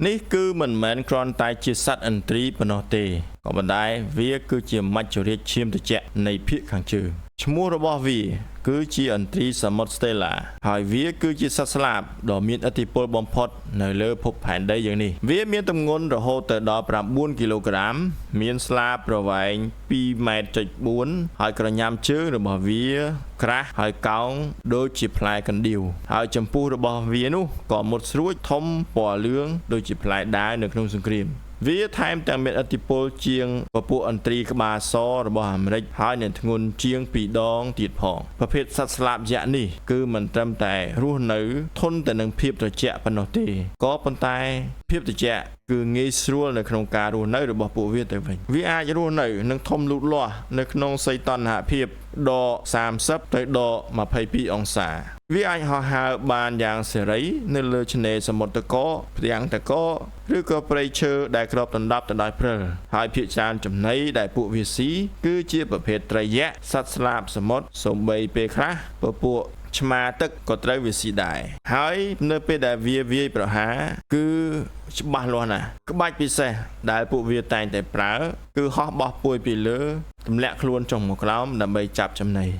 នេះគឺមិនមែនគ្រាន់តែជាសត្វឥន្ទ្រីប៉ុណ្ណោះទេក៏ប៉ុន្តែវាគឺជាមច្ចុរាជឈាមត្រជាក់នៃភាគខាងជើងឈ្មោះរបស់វា គឺជាឥន្ទ្រីសមុទ្រស្តេឡាហើយវាគឺជាសត្វស្លាបដ៏មានឥទ្ធិពលបំផុតនៅលើភពផែនដីយ៉ាងនេះវាមានទម្ងន់រហូតទៅដល់9គីឡូក្រាម មានស្លាបប្រវែង2ម៉ែត្រ.4ហើយក្រញាំជើងរបស់វាក្រាស់ហើយកោងដូចជាផ្លែកណ្ដៀវហើយចំពុះរបស់វានោះក៏មុតស្រួចធំពណ៌លឿងដូចជាផ្លែដាវនៅក្នុងសង្គ្រាម វាថែមទាំងមានឥទ្ធិពលជាងពពួកឥន្ទ្រីក្បាលសរបស់អាមេរិកហើយនឹងធ្ងន់ជាង2ដងទៀតផងប្រភេទសត្វស្លាបយក្សនេះគឺមិនត្រឹមតែរស់នៅធន់ទៅនឹងភាពត្រជាក់ប៉ុណ្ណោះទេក៏ប៉ុន្តែភាពត្រជាក់គឺងាយស្រួលនៅក្នុងការរស់នៅរបស់ពួកវាទៅវិញវាអាចរស់នៅនិងធំលូតលាស់នៅក្នុងសីតុណ្ហភាពដក30ទៅដក22អង្សា វាអាចហោះហើរបានយ៉ាងសេរីនៅលើឆ្នេរសមុទ្រតកផ្ទាំងតកឬក៏ព្រៃឈើដែលគ្របដណ្ដប់ទៅដោយព្រិលហើយភាគច្រើនចំណីដែលពួកវាស៊ីគឺជាប្រភេទត្រីយក្សសត្វស្លាបសមុទ្រសូម្បីពេលខ្លះពពួកឆ្មាទឹកក៏ត្រូវវាស៊ីដែរហើយនៅពេលដែលវាវាយប្រហារគឺច្បាស់លាស់ណាស់ក្បាច់ពិសេសដែលពួកវាតែងតែប្រើគឺហោះបោះពួយពីលើទម្លាក់ខ្លួនចុះមកក្រោមដើម្បីចាប់ចំណី។